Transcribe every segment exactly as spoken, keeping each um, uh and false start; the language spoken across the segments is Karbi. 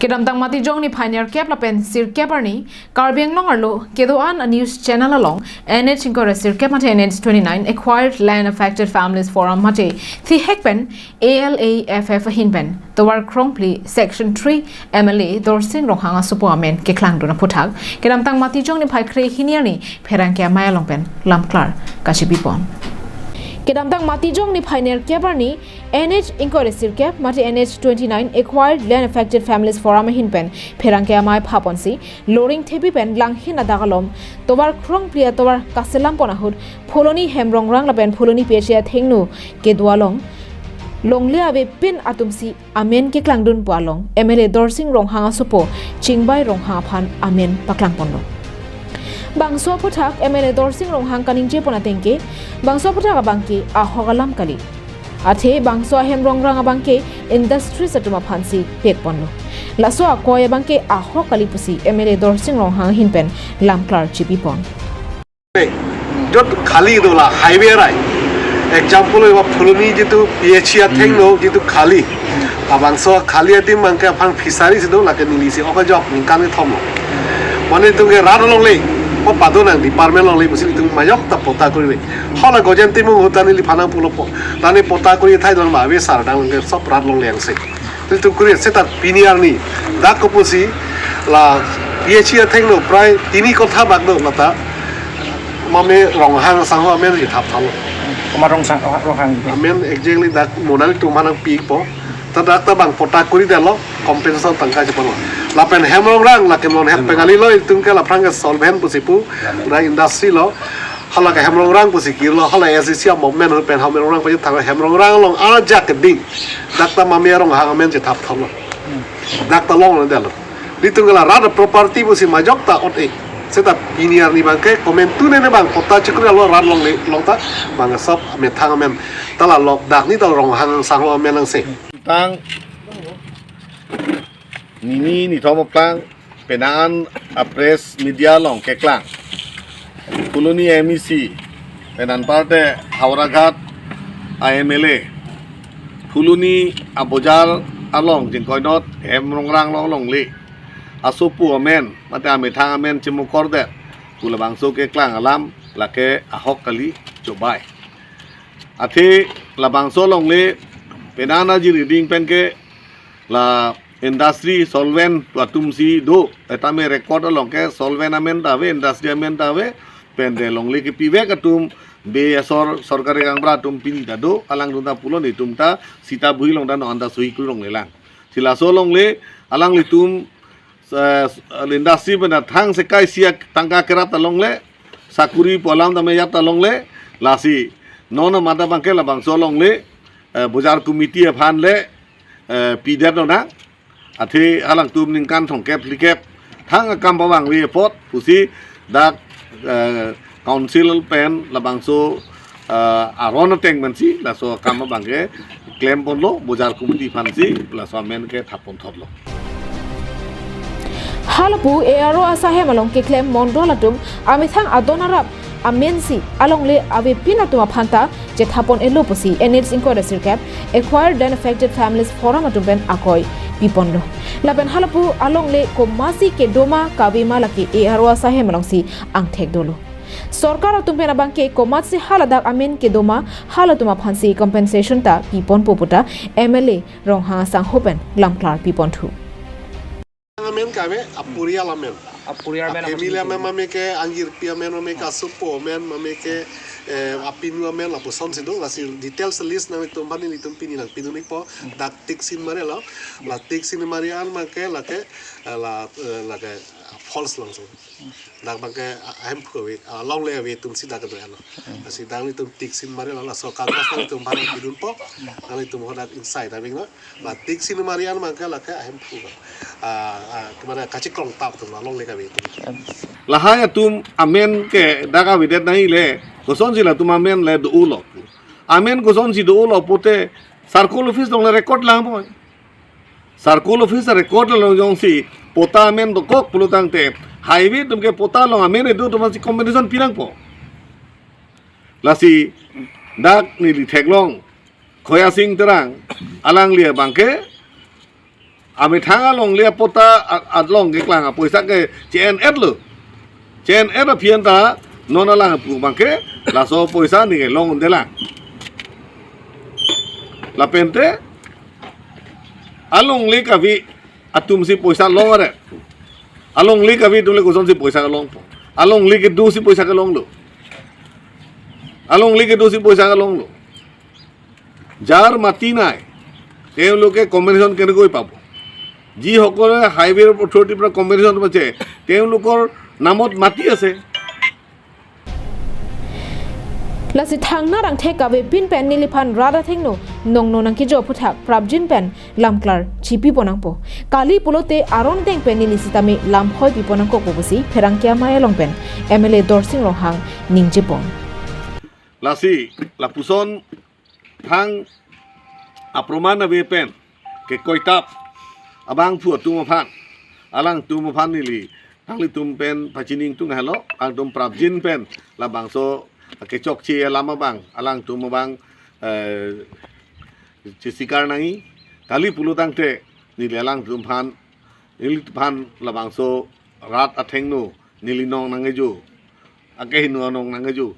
Kedamtang Matijong niphai nerkep lapen sirkep arni Karbi Anglong arlo kedo-an a news channel along N H ingkoi ra sirkep mate N H twenty-nine Acquired Land Affected Families Forum mate thihek pen A L A F F ahin pen tovar krongphli Section three M L A Dorsing Ronghang asopo amen keklangdun aphuthak kedamtang Matijong niphai kre hini arni pherangke amei along pen lamklar kachipipon. Kedamtang Matijong niphai nerkep arni N H ingkoi ra sirkep mate N H twenty-nine Acquired Land Affected Families Forum ahin pen pherangke amei phaponsi loring thepi pen langhin adak alom tovar krongphli atovar kaselampon ahut Phuloni Hemrongrang lapen Phuloni P H E athengno kedo along longle avepin atumsi amen keklangdunpo along M L A Dorsing Ronghang asopo Chingbai Ronghang aphan amen paklangponlo. Bangso aphuthak M L A Dorsing Ronghang kaningjepon ateng ke bangso aphuthak abangke ahok alam kali. Athe bangso ahem rongrang abangke industries atum aphansi pekponlo. Laso akoi abangke ahok kali pusi M L A Dorsing Ronghang ahin pen lamklar chipipon. য'ত খালী দলা হাইৱে ৰাই, এক্সাম্পল, এইবাৰ ফুলনি যিটো P H C আথেংনো যিটো খালী, abangso খালী adim abangke aphan fisheries do, lake neli si okajok ningkan kethom lo. Mane itum ke rat along le, o padonang department along le, pusi itum majok ta pota kori le. Hala Gojen Timung ahut ta neliphan nangpulo po, lani pota kori thai don ba, ave sar dang along ke sob rat along le angse. Itum kuri seta pini arni dak kopusi la P H E athengno prai tini kotha bak do lata mame Ronghang sangho amen je thap thalo. Komat Rongsang, Ronghang. Amen exactly dak monali tum hanang pi po. Ta dak ta bang pota kuri dalo, compensation tangka chepon lo. Lapen Hemrongrang lake non het pengali lo, itum ke laphrang ke solvent pusi pu. Amen. Dak industry lo. Hala ke Hemrongrang pusi kirlo, hala S D C a movement ahut pen Hemrongrang pusi thang Hemrongrang along arjak keding. Dak ta mame Ronghang amen je thap thap lo. Dak ta long lo dalo. Itum ke la rat property pusi majok ta ot e. Seta pini arni abangke komentu nene bang pota chikri alo rat along le long ta bang sob methang amen. Ta la lok dak ni ta Ronghang sangho amen angse. Tang nini nithom aplang penang a press media along keklang. Phuloni M E C, penang parte Howraghat a M L A, Phuloni abojar along jingkoinot Hemrongrang along longle asopo amen, mate amethang amen chimukor det, pu labangso keklang alam lake ahok kali chobai. Athe labangso longle penang a jiri ding pen ke la industry solvent atum si do, etame record along ke solvent amen ta ave, industry amen ta ave, pen de longle kepivek atum be asor sorkari kangbra atum pini ta do, alangtum ta pulo netum ta sita bui along ta no anta sui kru longle lang. Si laso longle alanglitum, eh, industry pen thang sekai isi tangka kerap ta longle, sakuri pu alam ta meyap ta longle, lasi non mata abangke labangso longle, eh, bojar committee aphan le, eh, pidet lonang. Athe alangtum ningkan thomkep phlikep thang akam pavangve apot pusi dak, eh, council pen labangso, eh, aron ateng pensi laso akam abangke klemponlo, bojar committee aphansi laso amen ke thapponthotlo. Halapu A R O asahem along keklem mondol atum amethang adon arap amensi alongle avepin atum aphanta chethapon-etlo pusi N H ingkoi ra sirkep Acquired Land Affected Families Forum atum pen akoi piponlo. Lapen halapu alongle komatsi kedo ma kave ma lake A R O asahem alongsi angthek dolo. Sorkar atum pen abangke komatsi haladak amen kedo ma halatum aphansi compensation ta piponpo pu ta M L A Ronghang asangho pen lamklar piponthu. Amen kave, apurial amen. Apurial amen, family amen, mame ke angjirpi amen, mame ke asopo amen, mame ke, eh, apinu amen, lapusonsi do, lasi details list nanglitum aphan nelitum pini nangpidun-ikpo, dak tick sin marelo, la tick sin mari an abangke lake, eh, la, eh, lake false langso. Dak abangke ahemphu ave, alongle ave atumsi dak kedo-an lo. Lasi dak nelitum tick sin marelo, laso kagoz nanglitum aphan nangpidunpo, nanglitum hadak inside abang lo. La tick sin mari an abangke lake ahemphu. Ah, ah, kemana kachikrong tap atum alongle kave atum. Lahai atum amen ke dak avedet nangji le, kosonsi latum amen le do-olo. Amen kosonsi do-olo pute circle office along le record lang poi. Circle office record along jongsi pota amen dokok pulo tangte highway atum ke pota along amen edo atum si compensation pinangpo. Lasi dak neli theklong Khoya Sing Terang, alangli abangke Amethang alongle apatta a-, along keklang apoisa ke che-en-etlo. Che-en-et aphi anta non alang pu abangke laso poisa neli kelong un'edelang. Lapente alongle kave atumsi poisa long are. Alongle kave atumle kosonsi poisa kelongpo? Alongle kedosi poisa kelonglo. Alongle kedosi poisa kelonglo. যাৰ মাটি নাই, তেওঁলোকে কম্পেনচেশ্যন কেনেকৈ পাব? যিসকলে হাইৱে অথৰিটিৰ পৰা কম্পেনচেশ্যন পাইছে, তেওঁলোকৰ নামত মাটি আছে। Lasi thangnarak thek kavepin pen neliphan rat athengno nongno nangkejo aphuthak prapjin pen lamklar chipi ponangpo. Kali pulote aron deng pen neli sitame lamhoi pi ponangkokpo pusi pherangke amei along pen M L A Dorsing Ronghang ningje pon. Lasi lapuson thang aproman ave pen kekoitap abangphu atum aphan, alangtum aphan neli nanglitum pen pachini ingtung helo, alangtum prapjin pen labangso kechokche alam abang alangtum abang, eh, chesikar nangji. Kali pulo tangte neli alangtum aphan, neliphan labangso rat athengno neli nong nangkejo, akehingno nong nangkejo.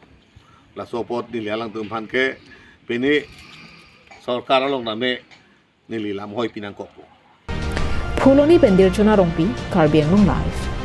Laso apot neli alangtum aphan ke pine sorkar along tame neli lamhoi pinangkokpo. Phuloni pen Dirchona Rongpi, Karbi Anglong Live.